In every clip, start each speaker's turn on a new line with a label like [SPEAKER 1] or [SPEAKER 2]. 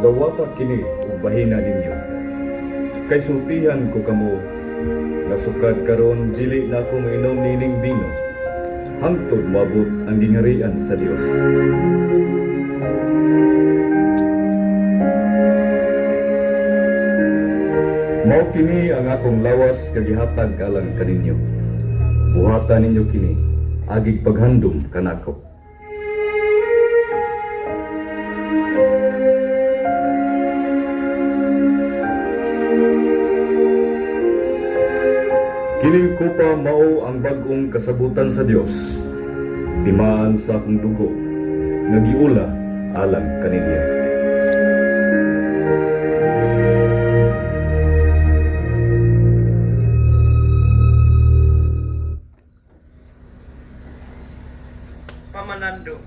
[SPEAKER 1] Dawata kini ug bahina ninyo. Kay sultihan ko kamo nga sukad karon dili na ko mainom nining bino hangtod moabot ang gingharian sa Dios. Mao kini ang akong lawas nga gihatag alang kaninyo. Buhata ninyo kini agig paghandom kanako. Kining kupa mao ang bag-ong kasabutan sa Dios. Timaan sa akong dugo nga giula alang kaninyo.
[SPEAKER 2] Pamanando.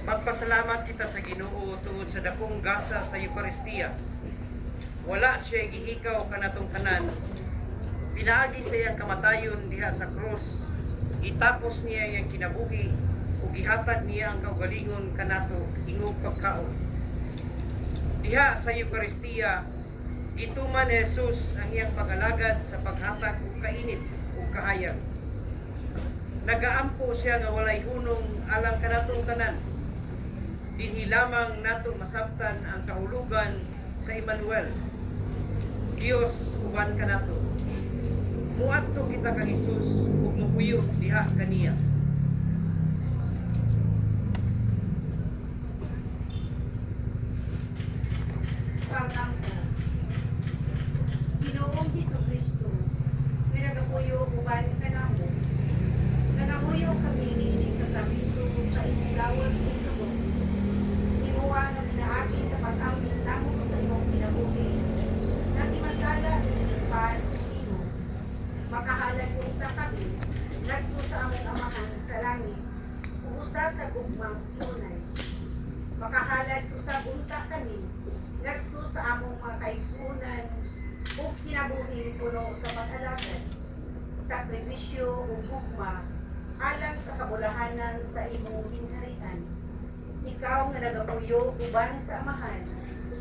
[SPEAKER 2] Magpasalamat kita sa Ginoo tungod sa dakong gasa sa Eukaristiya. Wala siya gihikaw kanatong tanan. Pinaagi sa iyang kamatayon diha sa krus. Gitapos niya iyang kinabuhi ug gihatag niya ang kaugalingon kanato ingog pagkaon. Diha sa Eukaristiya, gituman ni Jesus ang iyang pag-alagad sa paghatag og kainit ug kahayag. Nagaampo siya nga walay hunong alang kanatong tanan. Dinhi lamang nato masabtan ang kahulugan sa Emmanuel. Dios uban kanato. Muadto kita kang Hesus ug mopuyo diha kaniya.
[SPEAKER 3] Pag-ampo. Ginoong Hesukristo, nga nagapuyo uban kanamo. Nagapuyo kami niining sakramento sa imong lawas ug dugo. Imoha nga pinaagi sa pag-amping namo sa imong kinabuhi. Naghimantala niining pan ug bino. Makahalad unta kami ngadto sa among Amahan sa langit ug usa ka gugmang tiunay. Makahalad usab unta kami ngadto sa among mga kaigsuonan ug kinabuhi puno sa pag-alagad, sakripisyo ug gugma alang sa kabulahanan sa imong gingharian. Ikaw nga nagapuyo uban sa Amahan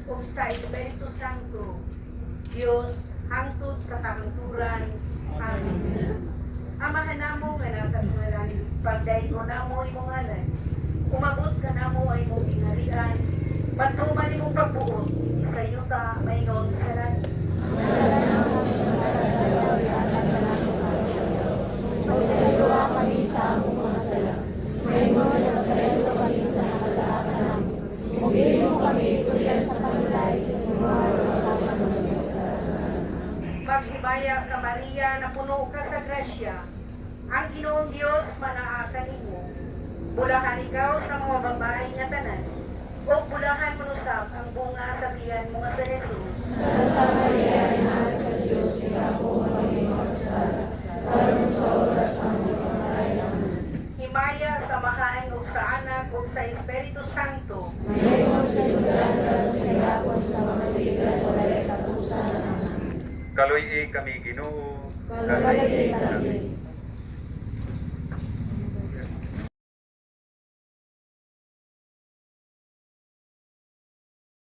[SPEAKER 3] ug sa Espiritu Santo, Dios, hangtod sa kahangturan. Amen. Amahan namo nga nasa sa langit, pagdaygo namo imong ngalan. Umabot kanamo ang imong gingharian. Matuman imong pagbuot sa yuta maingon sa langit.
[SPEAKER 4] Pagpasayloa kami sa among mga sala, maingon nagpasaylo kami sa nakasala kanamo. Ug dili mo kami itudlan sa panulay,
[SPEAKER 3] Maghimaya ka, Maria, napuno ka sa grasya. Ang Ginoong Dios manaa kanimo. Bulahan ikaw sa mga babae nga tanan. Ug bulahan man usab ang bunga sa tiyan mo nga si Jesus.
[SPEAKER 4] Santa Maria, Ina sa Dios, igampo kami makasasala, karon sa oras sa among kamatayon. Amen.
[SPEAKER 3] Himaya sa Amahan ug sa Anak ug sa Espiritu Santo.
[SPEAKER 4] Maingon sa sinugdan, karon sa gihapon sa kamatuoran, walay katapusan. Amen.
[SPEAKER 5] Kaluy-i kami, Ginoo.
[SPEAKER 4] Kaluy-i kami.